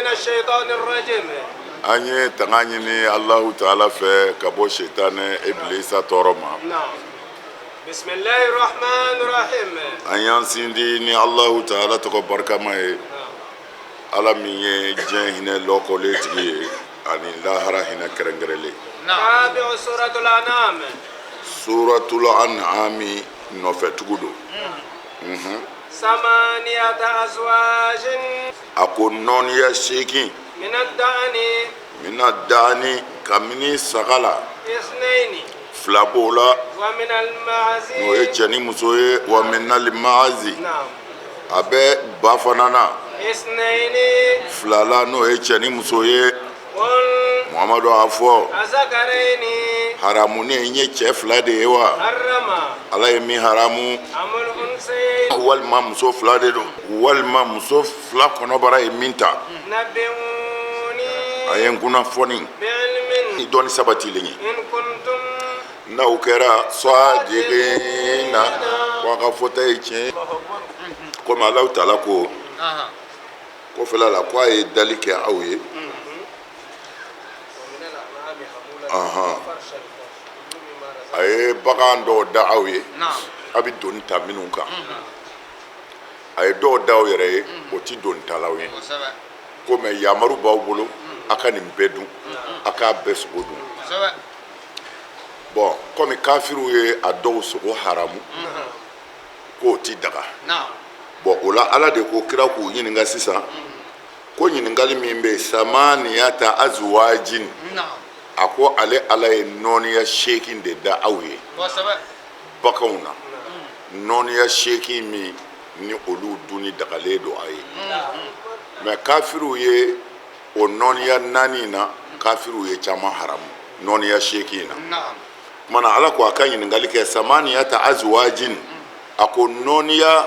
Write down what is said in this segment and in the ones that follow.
من الشيطان الرجيم. An ye tanga ɲini Alahu Taala fɛ ka bɔ setanɛ ibilisa tɔɔrɔ ma. نعم، بسم الله الرحمن الرحيم. An y'an sindi ni Alahu Taala tɔgɔ barikama ye, Ala min ye diɲɛ hinɛ lɔkɔlen tigi ye ani lahara hinɛ kɛrɛnkɛrɛnlen. تابع سورة الأنعام. Suratul An'ami nɔfɛtugu don. ثمانية أزواج. A ko nɔniya 8. من الضأن. Mina dani, kabini saga la. اثنين. Fila b'o la. ومن المعز. N'o ye cɛ ni muso ye. Wa minal maazi. نعم. A bɛ ba fana na. اثنين. Fila la, n'o ye cɛ ni muso ye. قل. Muhamadu, a fɔ. الذكرين. Haramunen ye cɛ fila de ye wa? حرم. Ala ye min haramu? أم الأنثيين. Walima muso fila de don, walima muso fila kɔnɔbara ye min ta? نبئوني. A ye n kunnafoni بعلم. ni dɔnni sabatilen ye. إن كنتم. N'aw kɛra sadiqina, ko a ka fɔta ye tiɲɛ ye. Komi Alahu Taala ko kɔfɛla la ko a ye dali kɛ aw ye. ومن الأنعام حمولة. Ahan. فرشا مما رزق. A ye bagan dɔw da aw ye, a bɛ doni ta minnu kan. A ye dɔw da aw yɛrɛ ye, o ti doni talaw ye. Ko mɛ yamaru b'aw bolo, a ka nin bɛɛ dun, a k'a bɛɛ sogo dun. Bɔn, komi kafiriw ye a dɔw sogo haramu k'o ti daga, bɔn, o la Ala de ko kira k'u ɲininka sisan ko ɲininkali min bɛ yen, samaniyata azuwajin, a ko ale Ala ye nɔniya 8 de da aw ye baganw na, nɔniya 8 min ni olu dunni dagalen don a ye. Mɛ kafiriw ye o nɔniya 4 na, kafiriw ye caman haramu nɔniya 8 na. Kumana Ala ko a ka ɲininkali kɛ, samaniyata azuwajin, a ko nɔniya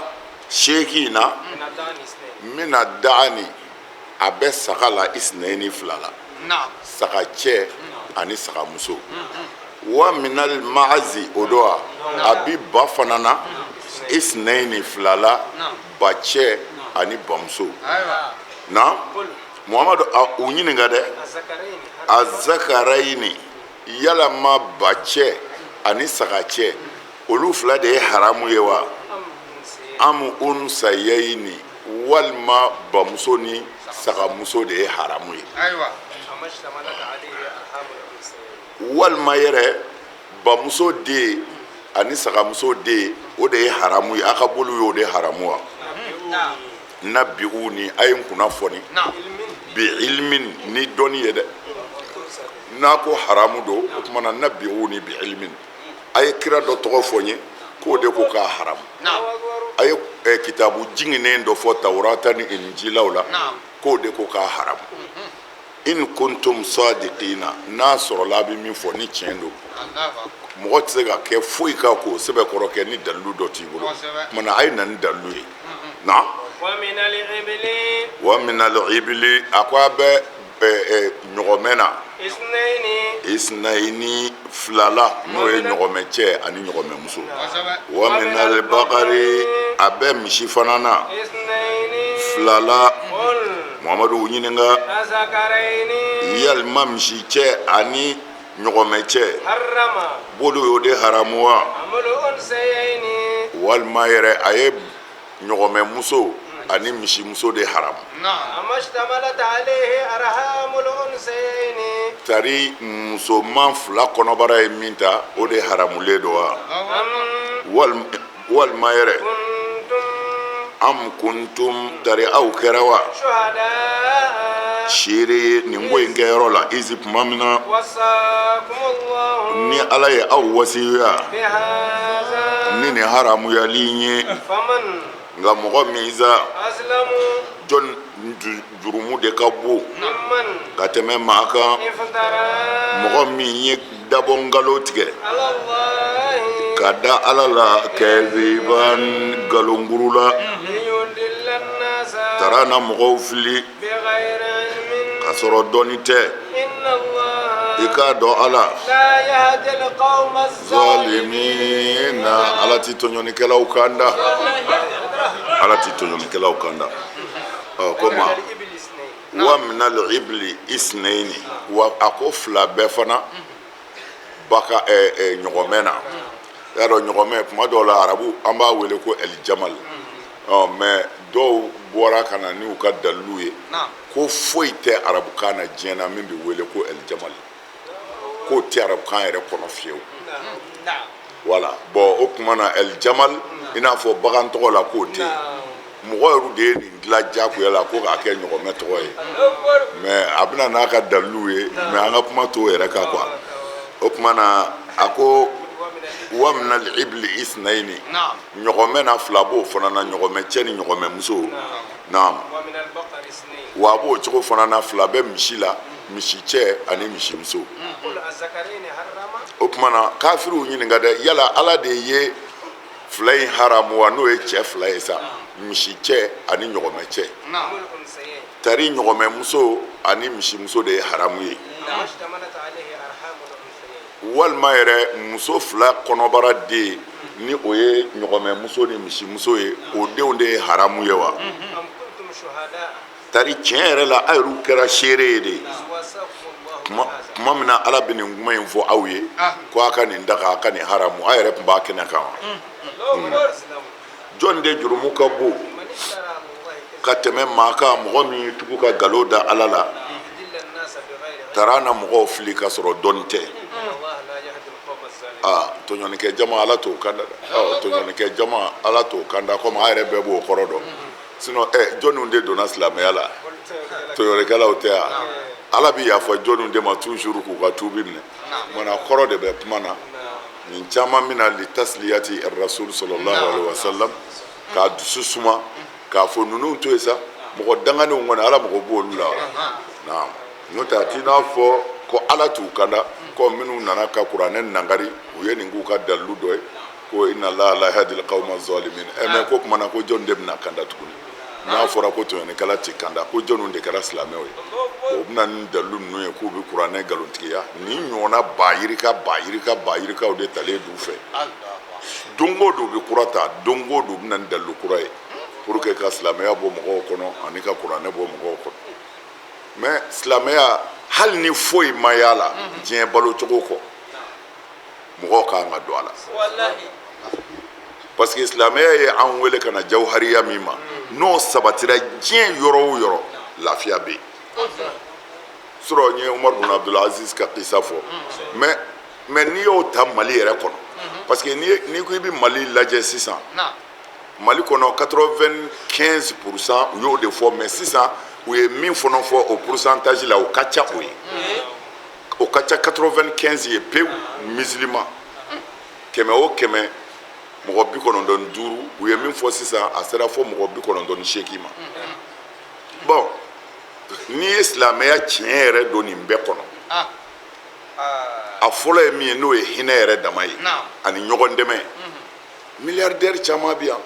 8 na. من الضأن اثنين. Mina daani, a bɛ saga la, isnayini, fila la, saga cɛ ani saga muso. Wa minal maazi, o don wa, a bi ba fana na, isnayini, fila la, ba cɛ ani bamuso na. Muhamadu, a u ɲininka dɛ. الذكرين. Azakarayini, yalama ba cɛ ani saga cɛ, olu fila de ye haramu ye wa? أم أنثيين. Amu unsayayini, walima bamuso ni sagamuso de ye haramu ye? أما اشتملت عليه أرحام الأنثيين. Walima yɛrɛ bamuso den ani sagamuso den, o de ye haramu ye? A ka bolo y'o de haramu wa? Nabi'uni, a ye n kunnafoni, bi ilmin, ni dɔnni ye dɛ. N'a ko haramu don, o tuma na nabi'uni bi ilmin, a ye kira dɔ tɔgɔ fɔ n ye k'o de ko k'a haramu. A ye kitabu jiginnen dɔ fɔ Tawurata ni Injilaw la k'o de ko k'a haramu. In kuntum sadiqina, n'a sɔrɔla a bɛ min fɔ ni tiɲɛ don. Mɔgɔ tɛ se ka kɛ foyi kan k'o sɛbɛkɔrɔ kɛ ni dalilu dɔ t'i bolo. Tuma na a ye na ni dalilu ye na. ومن الإبل. Wa minal ibili, a ko a bɛ ɲɔgɔmɛ na. اثنين. Isnayini, fila la, n'o ye ɲɔgɔmɛ cɛ ani ɲɔgɔmɛ muso. Wa minal bakari, a bɛ misi fana na. اثنين. Fila la. قل. Muhamadu, ɲininka. الذكرين. Yalima misi cɛ ani ɲɔgɔmɛ cɛ, حرم. bolo y'o de haramu wa? أم الأنثيين. Walima yɛrɛ a ye ɲɔgɔmɛ muso ani misimuso de haramu? أما اشتملت عليه أرحام الأنثيين. Tari musoman fila kɔnɔbara ye min ta, o de haramulen don wa? أم. Walima yɛrɛ كنتم. Am kuntum, tari aw kɛra wa شهداء. seere ye nin ko in kɛyɔrɔ la, izi, tuma min na وصاكم الله ni Ala ye aw wasiya بهذا. ni nin haramuyali in ye. فمن Nka mɔgɔ min sa, أظلم jɔn jurumu de ka bon ممن ka tɛmɛ maa kan افترى mɔgɔ min ye dabɔ nkalon tigɛ على الله ka da Ala la, kaziban, nkalonkuru la, ليضل الناس tara na mɔgɔw fili بغير علم. k'a sɔrɔ dɔnni tɛ. إن الله I k'a dɔn Ala لا يهدي القوم الظالمين. zalimina, Ala ti tɔɲɔnikɛlaw kan da, Ala ti tɔɲɔnikɛlaw kan da. Ɔ ko ma الإبل اثنين. Wa minal ibili isnayini, wa a ko fila bɛɛ fana baka ɲɔgɔmɛ na. Y'a dɔn ɲɔgɔmɛ kuma dɔw la arabu an b'a wele ko ɛlijamal. Mais dɔw bɔra ka na n'u ka dalilu ye ko foyi tɛ arabukan na diɲɛ na min bɛ wele ko ɛlijamal, k'o tɛ arabukan yɛrɛ kɔnɔ fiyewu. Voilà, bon o tuma na ɛlijamal i n'a fɔ bagan tɔgɔ la k'o tɛ yen. Mɔgɔ yɛrɛ de ye nin dilan diyagoya la ko k'a kɛ ɲɔgɔmɛ tɔgɔ ye, mais a bɛna n'a ka dalilu ye, mais an ka kuma t'o yɛrɛ kan quoi. O tuma na a ko wa minal ibili isnayini, ɲɔgɔmɛ na fila b'o fana na, ɲɔgɔmɛ cɛ ni ɲɔgɔmɛ muso. Naam, wa a b'o cogo fana na, fila bɛ misi la, misi cɛ ani misi muso. O tuma na kafiriw ɲininka dɛ, yala Ala de ye fila in haramu wa? N'o ye cɛ fila ye sa, misi cɛ ani ɲɔgɔmɛ cɛ. Tari ɲɔgɔmɛ muso ani misi muso de ye haramu ye, walima yɛrɛ muso fila kɔnɔbara den ni o ye ɲɔgɔmɛ muso ni misi muso ye, o denw de ye haramu ye wa? Tari tiɲɛ yɛrɛ la a yɛrɛw kɛra seere ye de tuma min na Ala bɛ nin kuma in fɔ aw ye ko a ka nin daga, a ka nin haramu, a yɛrɛ tun b'a kɛnɛ kan wa? Jɔn de jurumu ka bon ka tɛmɛ maa kan, mɔgɔ min y'i tugu ka nkalon da Ala la, taara na mɔgɔw fili ka sɔrɔ dɔnni tɛ. Aa, tɔɲɔnikɛ jama Ala t'o kanda dɛ. Tɔɲɔnikɛ jama Ala t'o kanda, komi a yɛrɛ bɛɛ b'o kɔrɔ dɔn. Sinon jɔnniw de donna silamɛya la? Tɔɲɔnikɛlaw tɛ yan. Ala bɛ yafa jɔnniw de ma toujours k'u ka tuubi minɛ. Mana kɔrɔ de bɛ kuma na. Nin caman bɛna li tasliyati rasul sallallahu alaihi wasallam, k'a dusu suma k'a fɔ ninnu to yen sa, mɔgɔ danganenw kɔni Ala mago b'olu la. Naam, n'o tɛ a t'i n'a fɔ ko Ala t'u kanda, ko minnu nana ka kuranɛ nangari, u ye nin k'u ka dalilu dɔ ye ko inna Allaha la yahdi al-qawma zalimin. Mais ko kuma na ko jɔn de bɛna kanda tuguni? N'a fɔra ko tɔɲɔnikɛla ti kanda, ko jɔnniw de kɛra silamɛw ye? O bɛna ni dalilu ninnu ye k'u bɛ kuranɛ nkalontigiya. Nin ɲɔgɔnna ba yirika ba yirika ba yirikaw de talen d'u fɛ. Don o don u bɛ kura ta, don o don u bɛna ni dalilu kura ye pour que ka silamɛya bɔ mɔgɔw kɔnɔ ani ka kuranɛ bɔ mɔgɔw kɔnɔ. Mais silamɛya, hali ni foyi ma y'a la diɲɛ balo cogo kɔ, mɔgɔw kan ka don a la, parce que silamɛya ye an wele ka na jawhariya min ma, n'o sabatira diɲɛ yɔrɔ o yɔrɔ, lafiya bɛ yen. Surɔ n ye Umar bin Abdulaziz ka kisa fɔ, mais n'i y'o ta Mali yɛrɛ kɔnɔ, parce que n'i ko i bɛ Mali lajɛ sisan, Mali kɔnɔ 95% u y'o de fɔ, mais sisan u ye min fana fɔ o pourcentage la, o ka ca o ye, o ka ca 95 ye pewu. Musulman 100 o 100, mɔgɔ 95, u ye min fɔ sisan, a sera fo mɔgɔ 98 ma. Bon, n'i ye silamɛya tiɲɛ yɛrɛ don nin bɛɛ kɔnɔ, a fɔlɔ ye min ye, n'o ye hinɛ yɛrɛ dama ye ani ɲɔgɔn dɛmɛ. Milliardaire caman bɛ yan,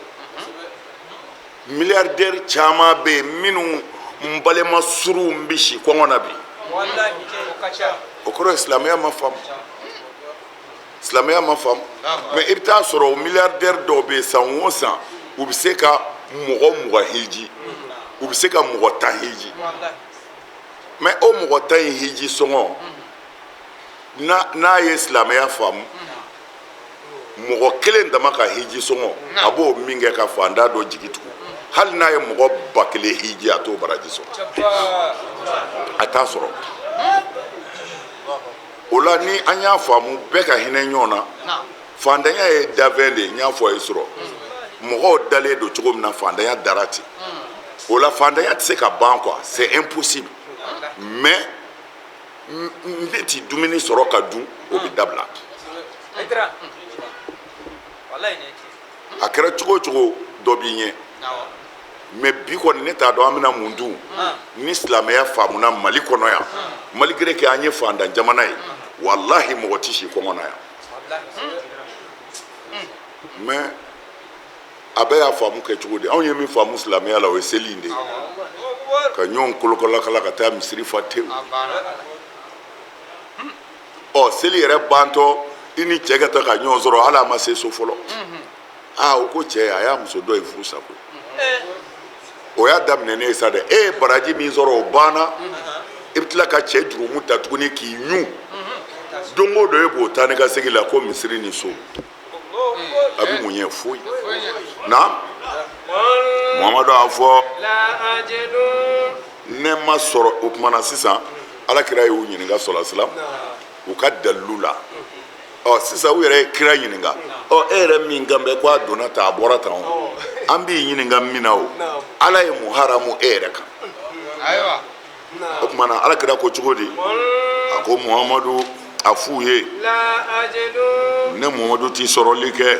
milliardaire caman bɛ yen minnu n balima suruw bɛ si kɔngɔ na bi. O kɔrɔ ye silamɛya ma faamu, silamɛya ma faamu. Mais i bɛ taa sɔrɔ o milliardaire dɔw bɛ yen, san o san u bɛ se ka mɔgɔ 20 hiji, u bɛ se ka mɔgɔ 10 hiji. Mais o mɔgɔ 10 in hiji sɔngɔ, n'a ye silamɛya faamu, mɔgɔ kelen dama ka hiji sɔngɔ, a b'o min kɛ ka fanda dɔ jigi tugu, hali n'a ye mɔgɔ 1000 hiji, a t'o baraji sɔrɔ, a t'a sɔrɔ. O la ni an y'a faamu bɛɛ ka hinɛ ɲɔgɔn na. Fantanya ye dafɛn de ye, n y'a fɔ a ye sɔrɔ mɔgɔw dalen don cogo min na, fantanya dara ten. O la fantanya tɛ se ka ban quoi, c'est impossible. Mais ne ti dumuni sɔrɔ ka dun, o bɛ dabila. A kɛra cogo o cogo, dɔ b'i ɲɛ. Mais bi kɔni ne t'a dɔn an bɛna mun dun ni silamɛya faamuna Mali kɔnɔ yan. Malgré que an ye fantan jamana ye, walahi mɔgɔ tɛ si kɔngɔ na yan. Mais a bɛɛ y'a faamu kɛ cogo di? Anw ye min faamu silamɛya la, o ye seli in de ye, ka ɲɔgɔn kolokolakala ka taa misiri fa tewu. Ɔ, seli yɛrɛ bantɔ, i ni cɛ ka taa ka ɲɔgɔn sɔrɔ, hali a ma se so fɔlɔ. Aa, o ko cɛ a y'a muso dɔ in furu sa koyi. O y'a daminɛ ne ye sa dɛ. E ye baraji min sɔrɔ, o banna. I bɛ tila ka cɛ jurumu ta tuguni k'i ɲun. Don o don e b'o taa ni ka segin la ko misiri ni so, a bɛ mun ɲɛ? Foyi. Na Muhamadu a fɔ, ne ma sɔrɔ. O tuma na sisan, Ala kira y'u ɲininka sɔlɔ silam u ka dalilu la. Ɔ sisan u yɛrɛ ye kira ɲininka. Ɔ e yɛrɛ min kan bɛ ko a donna tan, a bɔra tan, o an b'i ɲininka min na, o Ala ye mun haramu e yɛrɛ kan? Ayiwa. O tuma na Ala kira ko cogo di? A ko Muhamadu a f'u ye, ne Muhamadu ti sɔrɔli kɛ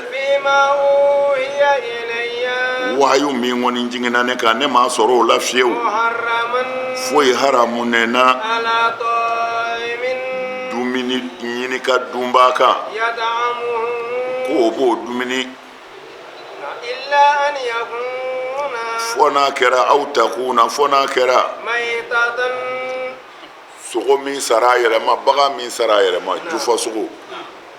wahayu min kɔni jiginna ne kan, ne m'a sɔrɔ o la fiyewu foyi haramunen na dumuni ɲini ka dunbaa kan, ko o b'o dumuni, fo n'a kɛra aw takuna, fo n'a kɛra sogo min sara a yɛrɛ ma, bagan min sara a yɛrɛ ma, jufa sogo.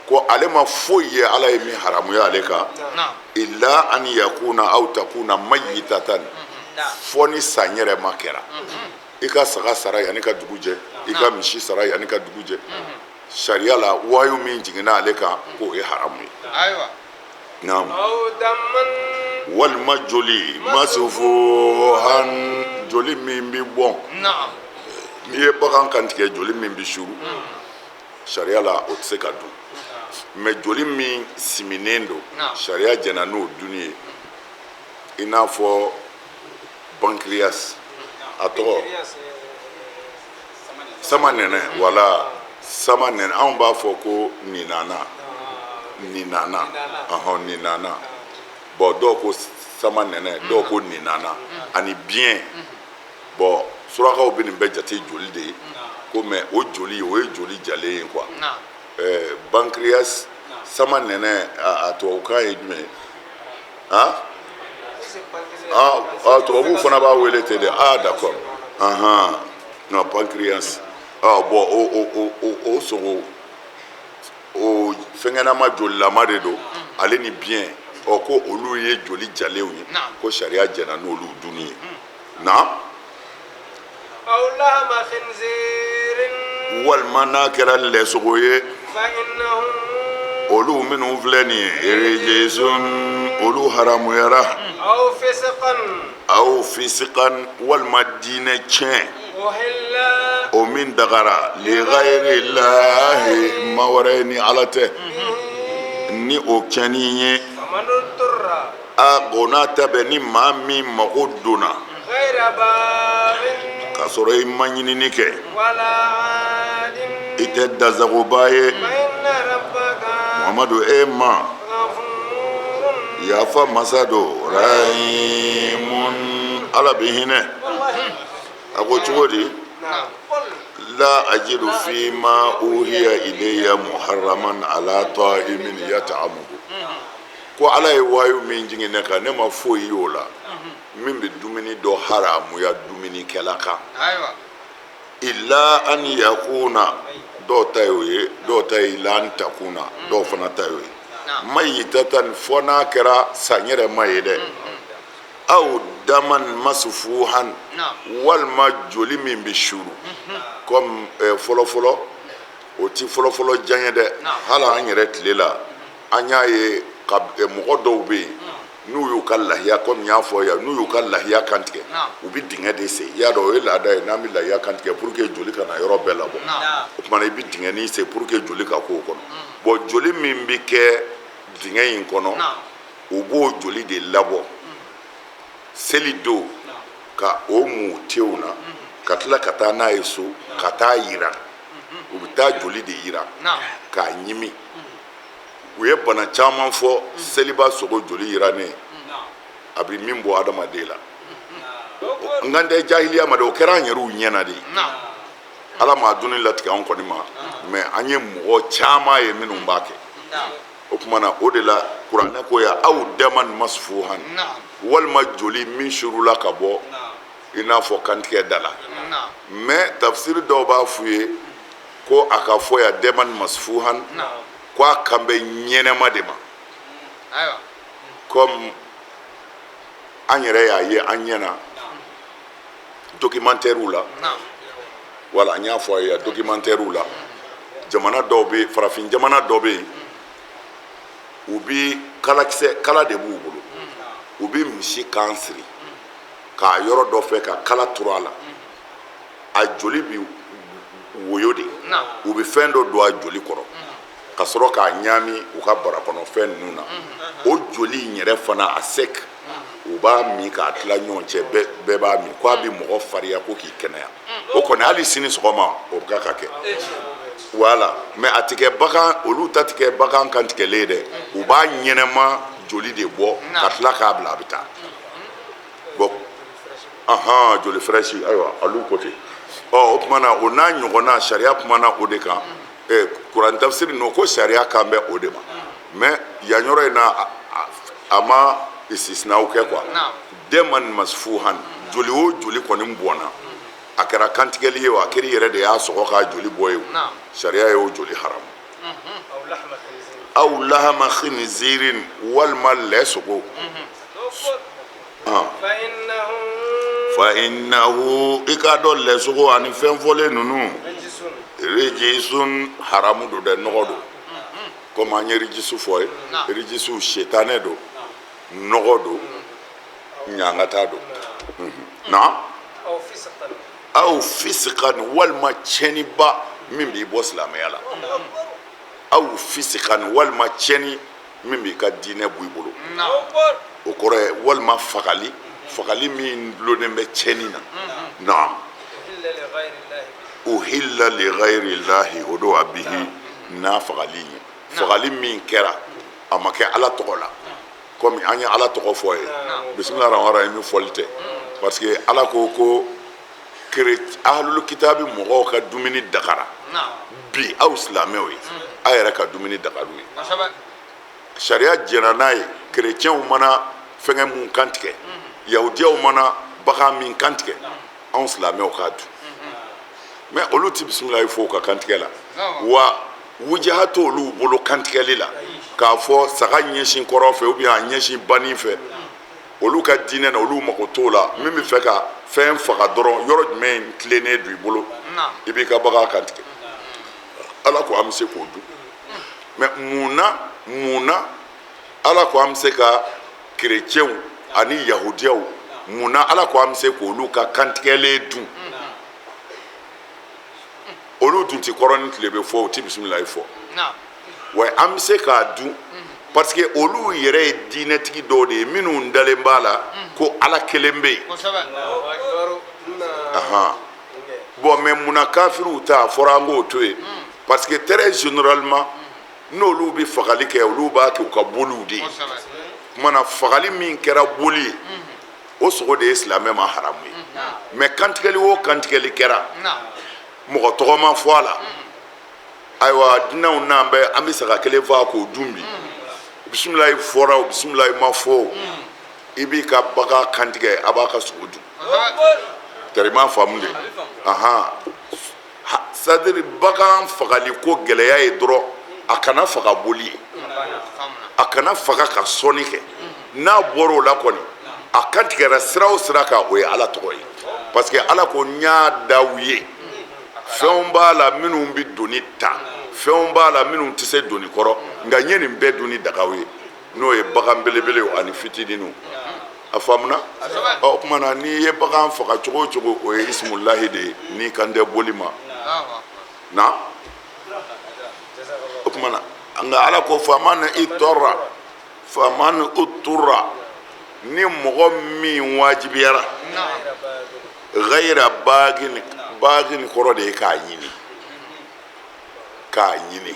Ko ale ma foyi ye Ala ye min haramuya ale kan, illa an yakuna aw takuna mayitatan, fo ni san yɛrɛ ma kɛra. I ka saga sara yanni ka dugu jɛ, i ka misi sara yanni ka dugu jɛ, sariya la wahayu min jiginna ale kan, k'o ye haramu ye. Naam. Walima joli masufuhan, joli min bɛ bɔn. N'i ye bagan kantigɛ, joli min bɛ suru, sariya la o tɛ se ka dun. Mais joli min siminen don, sariya jɛnna n'o dunni ye, i n'a fɔ pancréas, a tɔgɔ sama nɛnɛ, wala sama nɛnɛ, anw b'a fɔ ko ninana, ninana, ɔhɔn, ninana. Bon, dɔw ko sama nɛnɛ, dɔw ko ninana, ani biyɛn. Bon, surakaw bɛ nin bɛɛ jate joli de ye ko, mais o joli, o ye joli jalen ye quoi. Pancréas, sama nɛnɛ, a tubabukan ye jumɛn ye? Ah ah, tubabuw fana b'a wele ten de. Ah, d'accord, ahan, non, pancréas. Ah bon, o o o o sogo o fɛngɛnama, jolilama de don, ale ni biyɛn. Ɔ ko olu ye joli jalenw ye, ko sariya jɛnna n'olu dunni ye. Na walima n'a kɛra lɛsogo ye, olu minnu filɛ nin ye, rijisun, olu haramuyara. Aw fisikan, walima diinɛ tiɲɛ o min dagara ligayirilahi, ma wɛrɛ ye ni Ala tɛ, ni o tiɲɛni ye. A o n'a ta bɛɛ, ni maa min mago donna k'a sɔrɔ i ma ɲinini kɛ, i tɛ dansagoba ye. Muhamadu, e ma yafa masa don, rahimun, Ala bɛ hinɛ. A ko cogo di? La ajidu fi ma uhiya ilayya muharraman ala ta'imin yat'amuhu. Ko Ala ye wayu min jigin ne kan, ne ma foyi y'o la min bɛ dumuni dɔ haramuya dumunikɛla kan, illa an yakuna, dɔw ta y'o ye, dɔw ta ye illa an takuna, dɔw fana ta y'o ye, mayitatan, fɔ n'a kɛra san yɛrɛ ma ye dɛ, aw daman masufuhan, walima joli min bɛ suru. Comme fɔlɔfɔlɔ, o ti fɔlɔfɔlɔ diya ye dɛ, hali an yɛrɛ tile la, an y'a ye ka mɔgɔ dɔw bɛ yen, n'u y'u ka lahiya, komi n y'a fɔ yan, n'u y'u ka lahiya kantigɛ, u bɛ dingɛ de sen. I y'a dɔn, o ye laada ye, n'an bɛ lahiya kantigɛ, pour que joli kana yɔrɔ bɛɛ labɔ, o tuma na i bɛ dingɛnin sen pour que joli ka k'o kɔnɔ. Bon, joli min bɛ kɛ dingɛ in kɔnɔ, u b'o joli de labɔ seli don ka o mu tew na, ka tila ka taa n'a ye so ka taa yiran. U bɛ taa joli de yiran k'a ɲimi. U ye bana caman fɔ seliba sogo joli yirannen a bɛ min bɔ adamaden la. N kan tɛ jahiliya ma dɛ, o kɛra an yɛrɛw ɲɛna de. Ala m'a dunni latigɛ anw kɔni ma, mais an ye mɔgɔ caman ye minnu b'a kɛ. O tuma na, o de la kuranɛ ko ya aw daman masfuhan, walima joli min surula ka bɔ i n'a fɔ kantigɛ da la. Mais tafsiri dɔw b'a f'u ye ko a ka fɔ ya daman masfuhan, ko a kan bɛ ɲɛnɛma de ma, comme an yɛrɛ y'a ye an ɲɛ na. documentaires la. Voilà, n y'a fɔ a ye documentaires la. Jamana dɔw bɛ, farafin jamana dɔ bɛ yen, u bi kalakisɛ, kala de b'u bolo, u bi misi kan siri k'a yɔrɔ dɔ fɛ ka kala turu a la, a joli bi woyo de, u bi fɛn dɔ don a joli kɔrɔ ka sɔrɔ k'a ɲaami u ka bara kɔnɔ fɛn ninnu na. O joli in yɛrɛ fana a sec, u b'a min k'a tila ɲɔgɔn cɛ, bɛɛ b'a min, k'a bɛ mɔgɔ fariya, ko k'i kɛnɛya. O kɔni hali sini sɔgɔma o bɛ ka kɛ. Voilà, mais a tɛ kɛ bagan, olu ta tɛ kɛ bagan kantigɛlen ye dɛ, u b'a ɲɛnɛma joli de bɔ ka tila k'a bila a bɛ taa. Bon, ahan, joli fraîche, ayiwa, olu ko ten. Ɔ, o tuma na, o n'a ɲɔgɔnna, sariya kumana o de kan. Kuran tafsiri ninnu ko sariya kan bɛ o de ma, mais yan yɔrɔ in na, a ma istisinaw kɛ quoi. Daman masfuhan, joli o joli kɔni bɔnna, a kɛra kantigɛli ye o, a kɛra i yɛrɛ de y'a sɔgɔ k'a joli bɔ ye o, sariya y'o joli haramu. Aw lahama khinzirin, walima lɛ sogo. Fa innahu, i k'a dɔn lɛ sogo ani fɛn fɔlen ninnu, rijisun, haramu don dɛ, nɔgɔ don. Komi an ye rijisu fɔ ye, rijisu setanɛ don, nɔgɔ don, ɲangata don. Na aw fisikan, walima tiɲɛniba min b'i bɔ silamɛya la. Aw fisikan, walima tiɲɛni min b'i ka diinɛ bɔ i bolo, o kɔrɔ ye walima fagali, fagali min dulonnen bɛ tiɲɛni na. Naam, uhilla li ghayri llahi, o don a bihi n'a fagali ye, fagali min kɛra a ma kɛ Ala tɔgɔ la. Komi an ye Ala tɔgɔ fɔ ye, bisimilahi rahmani rahim fɔli tɛ, parce que Ala ko ko ahlul kitabi mɔgɔw ka dumuni dagara bi aw silamɛw ye, aw yɛrɛ ka dumuni dagar'u ye. Sariya jɛnna n'a ye, kerecɛnw mana fɛngɛ mun kantigɛ, yahudiyaw mana bagan min kantigɛ, anw silamɛw k'a dun. Mais olu ti bisimilahi fɔ u ka kantigɛ la, wa wujaha t'olu bolo kantigɛli la, k'a fɔ saga ɲɛsin kɔrɔ fɛ ou bien a ɲɛsin banin fɛ. Olu ka diinɛ na, olu mago t'o la. Min bɛ fɛ ka fɛn faga dɔrɔn, yɔrɔ jumɛn tilennen don i bolo, i b'i ka bagan kantigɛ. Ala ko an bɛ se k'o dun. Mais mun na Ala ko an bɛ se ka kerecɛnw ani yahudiyaw, mun na Ala ko an bɛ se k'olu ka kantigɛlen dun? Olu dun ti kɔrɔ ni tile bɛ fɔ, u ti bisimilayi fɔ. Wa an bɛ se k'a dun parce que olu yɛrɛ ye diinɛtigi dɔw de ye minnu dalen b'a la ko Ala kelen bɛ yen. Bon, mais munna kafiriw ta fɔra an k'o to yen? Parce que très généralement n'olu bɛ fagali kɛ, olu b'a kɛ u ka boliw de ye. Tuma na fagali min kɛra boli ye, o sogo de ye silamɛ ma haramu ye. Mais kantigɛli o kantigɛli kɛra, mɔgɔ tɔgɔ ma fɔ a la, ayiwa, dunanw n'an bɛ, an bɛ saga kelen faa k'o dun bi. Bisimilayi fɔra o, bisimilayi ma fɔ o, i b'i ka bagan kantigɛ, a b'a ka sogo dun. Tari m'a faamu de. Ahan, c'est-à-dire bagan fagali ko gɛlɛya ye dɔrɔn, a kana faga boli ye, a kana faga ka sɔnni kɛ. N'a bɔra o la kɔni, a kantigɛra sira o sira kan, o ye Ala tɔgɔ ye. Parce que Ala ko n y'a da u ye, fɛnw b'a la minnu bɛ doni ta, fɛnw b'a la minnu tɛ se doni kɔrɔ, nka n ye nin bɛɛ dun ni dagaw ye, n'o ye bagan belebelew ani fitininw. A faamuna? Ɔ, o tuma na, n'i ye bagan faga cogo o cogo, o ye ismulahi de ye, n'i kan tɛ boli ma. Na o tuma na, nka Ala ko faman ittara, faman uttura, ni mɔgɔ min wajibiyara, ghayra bagin, bagin kɔrɔ de ye k'a ɲini, k'a ɲini,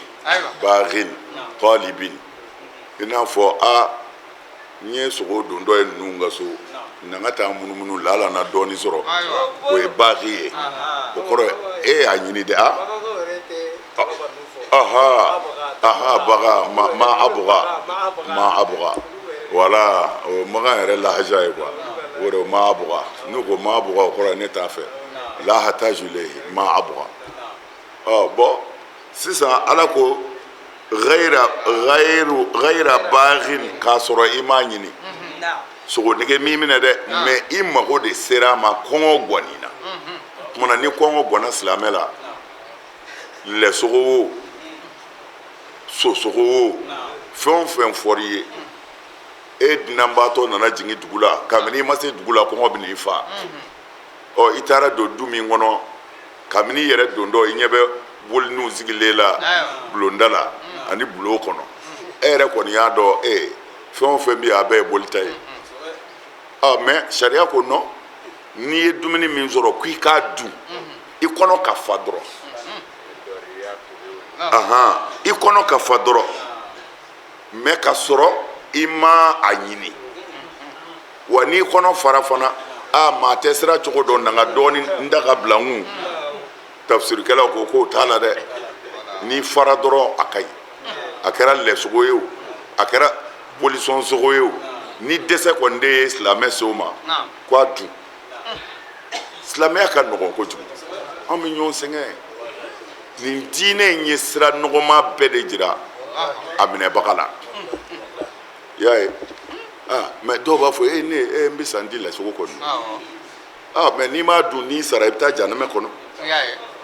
bagin talibin, i n'a fɔ a n ye sogo don dɔ ye ninnu ka so, na n ka taa munumunu lala na dɔɔni sɔrɔ, o ye bagi ye. O kɔrɔ e y'a ɲini de. A aha aha, baga ma abuga, ma abuga, wala o magan yɛrɛ lahaja ye quoi. O de ma abuga, n'u ko ma abuga, o kɔrɔ ye ne t'a fɛ, la hataju ilayhi ma abuga. Ɔ bon, sisan Ala ko ghayra ghayru ghayra baghin, k'a sɔrɔ i m'a ɲini, sogo nege m'i minɛ dɛ, mais i mago de sera a ma, kɔngɔ gwan'i na. Tuma na ni kɔngɔ gwanna silamɛ la, lɛsogo wo, sosogo wo, fɛn o fɛn fɔr'i ye, e dunanbaatɔ nana jigin dugu la, kabini i ma se dugu la kɔngɔ bɛ n'i fa. Ɔ, i taara don du min kɔnɔ, kabini i yɛrɛ dontɔ i ɲɛ bɛ boliniw sigilen la bulonda la ani bulon kɔnɔ, e yɛrɛ kɔni y'a dɔn e fɛn o fɛn bɛ yen a bɛɛ ye bolita ye. Ɔ, mais sariya ko non, n'i ye dumuni min sɔrɔ k'i k'a dun, i kɔnɔ ka fa dɔrɔn. Ahan, i kɔnɔ ka fa dɔrɔn, mais ka sɔrɔ i ma a ɲini. Wa n'i kɔnɔ fara fana, a maa tɛ sira cogo dɔn, na n ka dɔɔni n da ka bila n kun. Tafsirikɛlaw ko k'o t'a la dɛ, n'i fara dɔrɔn a ka ɲi. A kɛra lɛsogo ye o, a kɛra bolisɔnsogo ye o, ni dɛsɛ kɔni de ye silamɛ se o ma, ko a dun. Silamɛya ka nɔgɔn kojugu, an bɛ ɲɔgɔn sɛgɛn. Nin diinɛ in ye sira nɔgɔma bɛɛ de jira a minɛbaga la. I y'a ye, ah, mais dɔw b'a fɔ e ne e n bɛ sa n ti lɛsogo kɔni. Ah, mais n'i m'a dun, n'i sara i bɛ taa janɛmɛ kɔnɔ,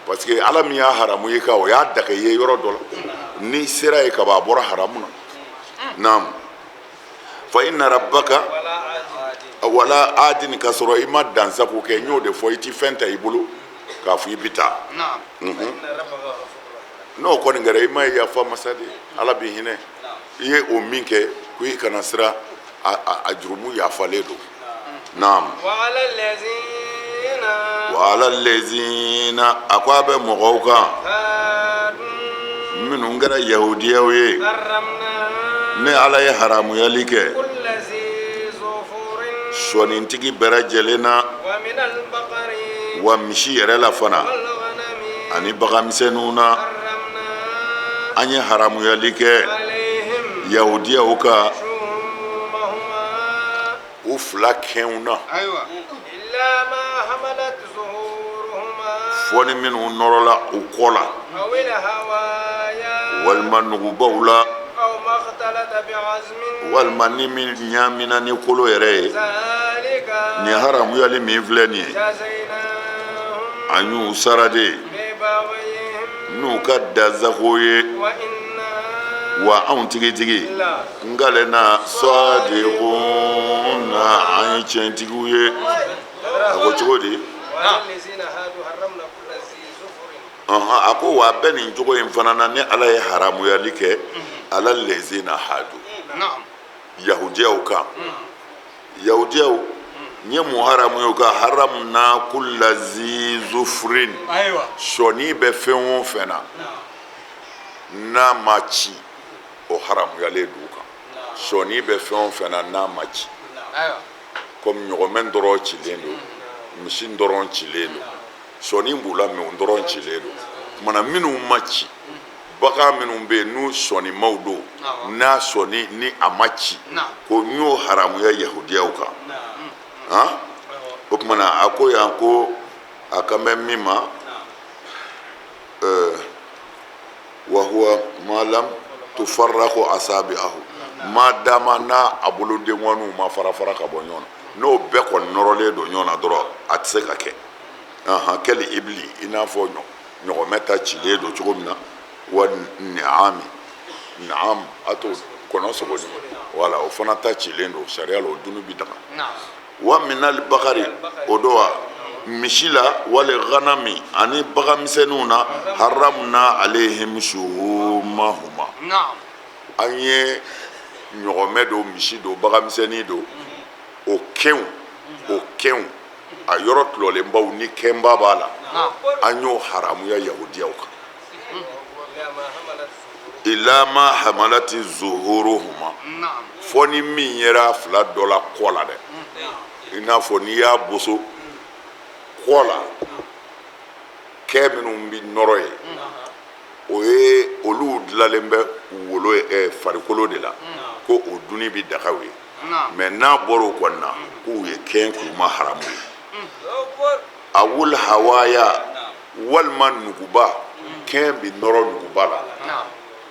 parce que Ala min y'a haramu i kan, o y'a daga i ye yɔrɔ dɔ la. N'i sera yen kaban, a bɔra haramu na. Naam, fa inna rabbaka wala adin, ka sɔrɔ i ma dansago kɛ. N y'o de fɔ, i ti fɛn ta i bolo k'a fɔ i bɛ taa. N'o kɔni kɛra, i ma ye yafa masa de ye, Ala b'i hinɛ. I ye o min kɛ, ko i kana siran, a jurumu yafalen don. Naam, wa ala lezina, a ko a bɛ mɔgɔw kan minnu kɛra yahudiyaw ye, ne Ala ye haramuyali kɛ sɔnintigi bɛɛ lajɛlen na, wa misi yɛrɛ la fana ani baganmisɛnninw na, an ye haramuyali kɛ yahudiyaw kan u fila kɛnw na, fɔ ni minnu nɔrɔla u kɔ la, walima nugubaw la, walima ni min ɲaamina ni kolo yɛrɛ ye. Nin haramuyali min filɛ nin ye, an y'u sara de n'u ka dansago ye. Wa anw tigitigi n kalenna, sadiquna, an ye tiɲɛtigiw ye. A ko cogo di? A ko wa a bɛ nin cogo in fana na, ni Ala ye haramuyali kɛ ala lezina hadu, yahudiyaw kan. Yahudiyaw, n ye mun haramuya u kan? Haramna kulla zi zufrin, sɔni bɛ fɛn o fɛn na n'a ma ci, o haramuyalen d'u kan. Sɔni bɛ fɛn o fɛn na n'a ma ci, komi ɲɔgɔmɛ dɔrɔn cilen don, misi dɔrɔn cilen don, sɔni b'u la mais o dɔrɔn cilen don. Kumana minnu ma ci, bagan minnu bɛ yen n'u sɔnimaw don, n'a sɔni ni a ma ci, ko n y'o haramuya yahudiyaw kan. Han, o kumana a ko yan ko a kan bɛ min ma, wa huwa ma lam tufarraqu asabi'ahu, ma dama n'a a bolodenkɔniw ma fara fara ka bɔ ɲɔgɔn na, n'o bɛɛ kɔni nɔrɔlen don ɲɔgɔn na dɔrɔn, a tɛ se ka kɛ. Kɛli ibili, i n'a fɔ ɲɔgɔmɛ ta cilen don cogo min na, wa niami naam, a to kɔnɔ sogoni, wala o fana ta cilen don sariya la, o dunni bi daga. Wa minal bakari, o don wa misi la, wali ganami, ani baganmisɛnninw na, haramna alayhim shuhumahuma, an ye ɲɔgɔmɛ don, misi don, baganmisɛnnin don, o kɛnw, o kɛnw a yɔrɔ tulɔlenbaw ni kɛnba b'a la, an y'o haramuya yahudiyaw kan. Ila ma hamalati zuhuruhuma, fɔ ni min yera fila dɔ la kɔ la dɛ, i n'a fɔ n'i y'a boso kɔ la, kɛ minnu bɛ nɔrɔ ye, o ye olu dilanlen bɛ wolo farikolo de la, ko o dunni bɛ daga u ye. Mais n'a bɔra o kɔni na, k'u ye kɛn k'u ma haramu ye. Awul hawaya, walima nuguba, kɛn bɛ nɔrɔ nuguba la.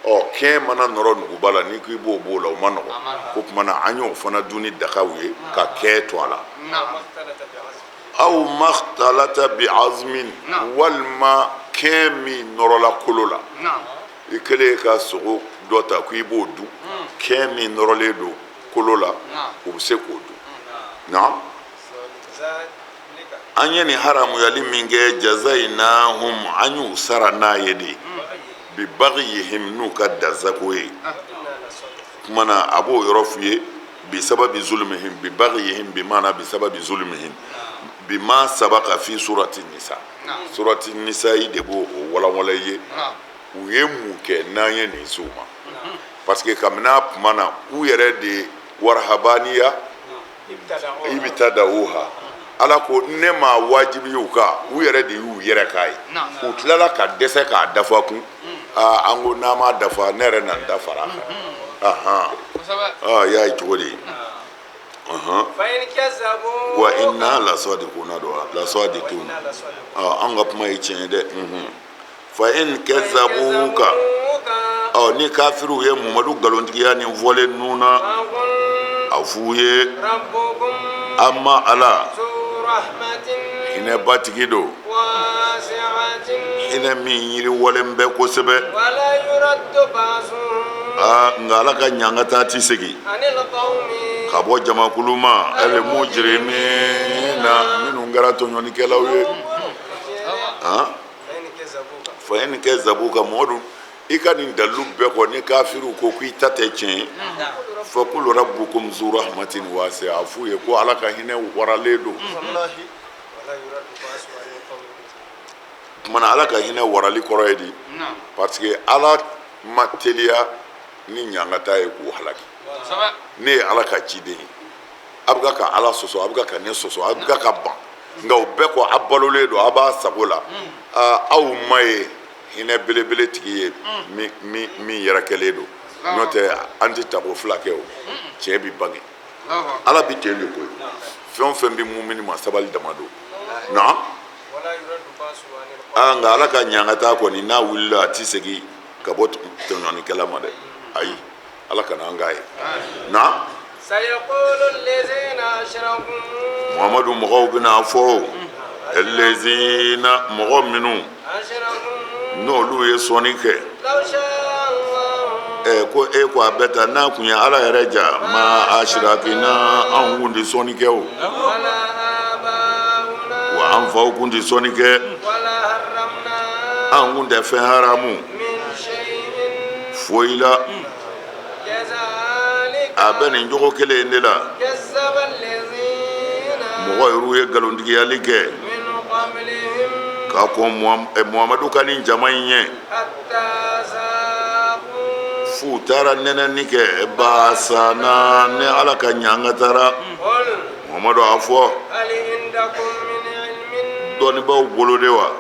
Ɔ, kɛn mana nɔrɔ nuguba la, n'i ko i b'o b'o la, o ma nɔgɔ. Ko tuma na an y'o fana dunni daga u ye ka kɛn to a la. Aw makhtalata bi azmin, walima kɛn min nɔrɔla kolo la. I kɛlen ka sogo dɔ ta ko i b'o dun, kɛn min nɔrɔlen don kolo la, u bɛ se k'o dun. Naam, an ye nin haramuyali min kɛ, jazainahum, an y'u sara n'a ye de, bi baghihim, n'u ka dansago ye. Kuma na a b'o yɔrɔ f'i ye, bi sababi zulmihim, bi baghihim, bi maana bi sababi zulmihim, bi ma sabaka fi surati nisa. Surati nisa yi de b'o walanwalan i ye, u ye mun kɛ n'an ye nin s'u ma. Parce que kabini a tuma na, u yɛrɛ de warahabaniya ibtadauha, Ala ko ne ma wajibi y'u kan, u yɛrɛ de y'u yɛrɛ k'a ye. U tilala ka dɛsɛ k'a dafa kun. Aa, an ko n'a ma dafa, ne yɛrɛ na n da fara a kan. Ahan, aa, y'a ye cogo di? Wa inna lasadiquna don, lasadiquna, an ka kuma ye tiɲɛ ye dɛ. Fa in kazzabuka, ɔ ni kafiriw ye Muhamadu nkalontigiya nin fɔlen ninnu na, a f'u ye, an ma Ala hinɛbatigi don, hinɛ min yiriwalen bɛ kosɛbɛ. Aa, nka Ala ka ɲangata ti segin ka bɔ jamakulu ma, al mujrimina, minnu kɛra tɔɲɔnikɛlaw ye. Fa in kazzabuka, Muhamadu, i ka nin dalilu bɛɛ kɔ, ni kafiriw ko k'i ta tɛ tiɲɛ ye, fa qul rabbukum zu rahmatin wasi'a, a f'u ye ko Ala ka hinɛ waralen don. Kumana, Ala ka hinɛ warali kɔrɔ ye di? Parce que Ala ma teliya ni ɲangata ye k'u halaki. Ne ye Ala ka ciden ye, a bɛ ka Ala sɔsɔ, a bɛ ka ne sɔsɔ, a bɛ ka ban, nka o bɛɛ kɔ, a balolen don, a b'a sago la. Aw ma ye hinɛ belebele tigi ye min yɛrɛkɛlen don. N'o tɛ, an tɛ tako fila kɛ, o tiɲɛ bɛ bange. Ala bɛ ten de koyi. Fɛn o fɛn bɛ mumini ma, sabali dama don. Na aa, nka Ala ka ɲangata kɔni, n'a wulila, a ti segin ka bɔ tɔɲɔnikɛla ma dɛ. Ayi, Ala kana an k'a ye. Na, Muhamadu, mɔgɔw bɛna fɔ, lezina, mɔgɔ minnu n'olu ye sɔnni kɛ, ɛ ko e ko a bɛ ta, n'a kun ye Ala yɛrɛ ja, ma asirakina, anw kun tɛ sɔnni kɛ o, wa an faw kun tɛ sɔnni kɛ, an kun tɛ fɛn haramu foyi la. A bɛ nin cogo kelen in de la, mɔgɔ yɛrɛw ye nkalontigiyali kɛ ka kɔn Muhamadu ka nin jama in ɲɛ, f'u taara nɛnɛni kɛ basana, ni Ala ka ɲangatara. Muhamadu, a fɔ, dɔnni b'aw bolo de wa?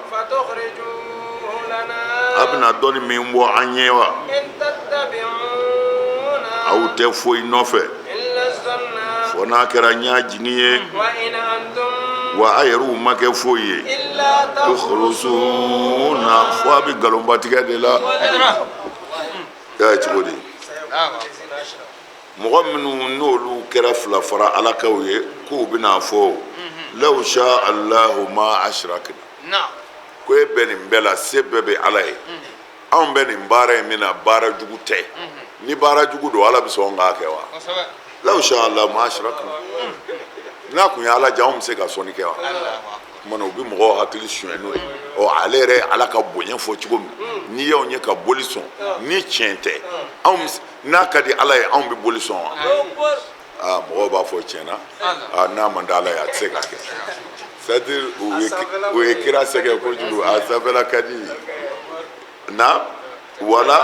A bɛna dɔnni min bɔ an ye wa? Aw tɛ foyi nɔfɛ fo n'a kɛra ɲa jigin ye, wa a yɛrɛw ma kɛ foyi ye tukhrusuna, fo a bɛ nkalonbatigɛ de la. Y'a ye cogo di? Mɔgɔ minnu n'olu kɛra fila fara alakaw ye, k'u bɛna fɔ, law sha Allahu ma ashrakna, ko e bɛ nin bɛɛ la, se bɛɛ bɛ Ala ye, anw bɛ nin baara in min na, baara jugu tɛ. Ni baara jugu don, Ala bɛ sɔn k'a kɛ wa? Law sha Allahu ma ashrakna, n'a kun ye Ala ja, anw bɛ se ka sɔnni kɛ wa? Tuma na, u bɛ mɔgɔw hakili suɲɛ n'o ye. Ɔ, ale yɛrɛ ye Ala ka bonya fɔ cogo min, n'i y'anw ye ka boli sɔn, ni tiɲɛ tɛ, anw n'a ka di Ala ye, anw bɛ boli sɔn wa? Aa, mɔgɔw b'a fɔ tiɲɛ na, aa, n'a man di Ala ye, a tɛ se ka kɛ. C'est à dire, u ye kira sɛgɛn kojugu. A sanfɛla ka di na wala,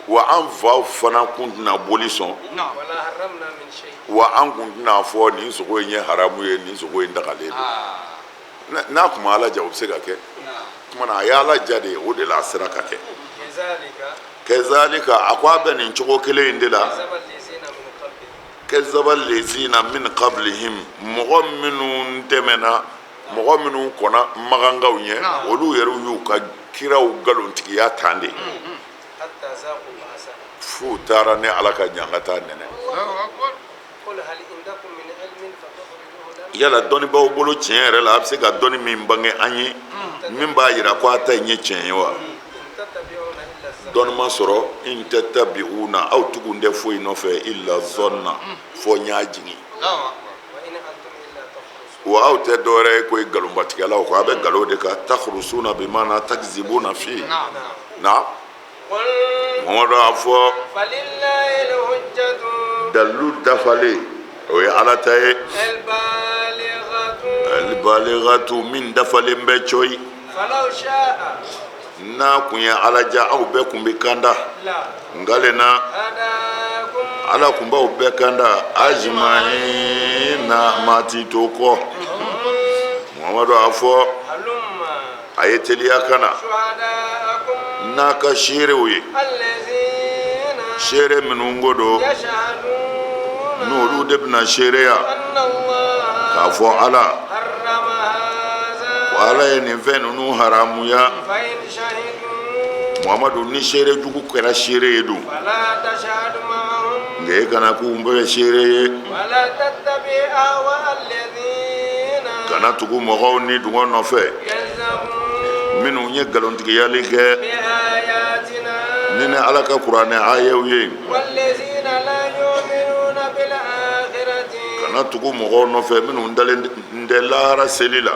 wa an faw fana kun tɛna boli sɔn, wa an kun tɛna fɔ nin sogo in ye haramu ye, nin sogo in dagalen don. N'a kun ma Ala ja, o bɛ se ka kɛ. Tuma na, a ye Ala ja de, o de la a sera ka kɛ. Kazalika, a ko a bɛ nin cogo kelen in de la, kazzaba lezina min qablihim, mɔgɔ minnu tɛmɛna, mɔgɔ minnu kɔnna makankaw ɲɛ, olu yɛrɛ y'u ka kiraw nkalontigiya tan de, f'u taara ni Ala ka ɲangata nɛnɛ. Yala dɔnnibaaw bolo, tiɲɛ yɛrɛ la, a bɛ se ka dɔnni min bange an ye min b'a yira ko a ta in ye tiɲɛ ye wa? Dɔnni ma sɔrɔ. In tattabi'una, aw tugun tɛ foyi nɔfɛ, illa zɔnna, fɔ n y'a jigin wa aw tɛ dɔwɛrɛ ye ko ye nkalonbatigɛlaw ko a bɛ nkalon de kan. Takhrusuna bi maana takzibuna fi na. Mamadu, a fɔ, dalilu dafalen, o ye Ala ta ye, albaligatu, min dafalen bɛ coyi. N'a kun ye Ala ja, aw bɛɛ kun bɛ kanda. Ngale na, Ala kun b'aw bɛɛ kanda ajmaina, maa ti to kɔ. Muhamadu, a fɔ, a ye teliya ka na n'a ka seerew ye, seere minnu ko don, n'olu de bɛna seereya k'a fɔ Ala ko Ala ye nin fɛn ninnu haramuya. Muhamadu, ni seere jugu kɛra seere ye dun? Nka e kana k'u bɛɛ seere ye. Kana tugu mɔgɔw ni dungɔ nɔfɛ minnu ye nkalontigiyali kɛ ni ni Ala ka kuranɛ ayaw ye. Kana tugu mɔgɔw nɔfɛ minnu dalen tɛ lahara seli la,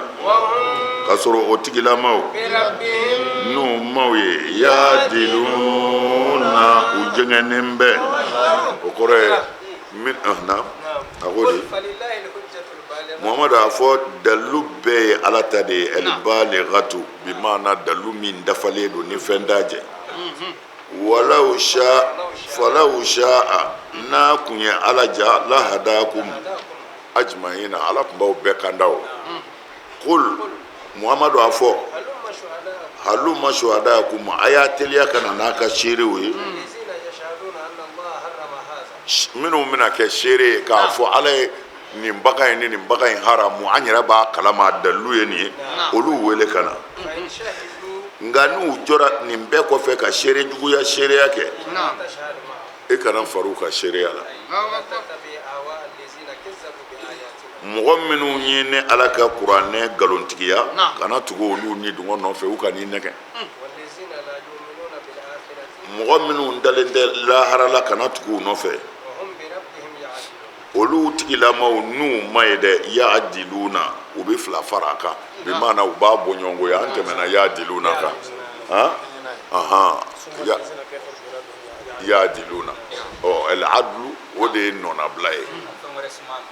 k'a sɔrɔ o tigilamaw n'u maw ye yadiluna, u jɛngɛnnen bɛ. O kɔrɔ ye min na, a ko di, Muhamadu, a fɔ, dalilu bɛɛ ye Ala ta de ye, albaligatu bi maana dalilu min dafalen don ni fɛn t'a jɛ. Walaw sha, falaw shaa, n'a kun ye Ala ja, lahadakum ajmaina, Ala kun b'aw bɛɛ kanda. O kul, Muhamadu, a fɔ, halumma shuhadaakum, a y'a teliya ka na n'a ka seerew ye minnu bɛna kɛ seere ye k'a fɔ Ala ye nin bagan in ni nin bagan in haramu, an yɛrɛ b'a kalama, a dalilu ye nin ye, olu wele ka na. Nka n'u jɔra nin bɛɛ kɔfɛ ka seere juguya seereya kɛ, e kana far'u ka seereya la. Mɔgɔ minnu ye ne Ala ka kuranɛ nkalontigiya, kana tugu olu ni dungɔ nɔfɛ, u kan'i nɛgɛ. Mɔgɔ minnu dalen tɛ lahara la, kana tugu u nɔfɛ. Olu tigilamaw n'u ma ye dɛ, yaadiluna, u bɛ fila fara a kan, bi maana u b'a bɔ ɲɔgɔn ye. An tɛmɛna yaadiluna kan, han, ahan, yaadiluna. Ɔ el adlu, o de ye nɔnabila ye,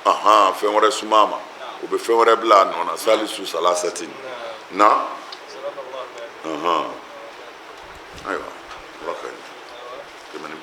ahan, fɛn wɛrɛ suma ma, u bɛ fɛn wɛrɛ bila a nɔ na, salisu salasatin na, ahan. Ayiwa, ala ka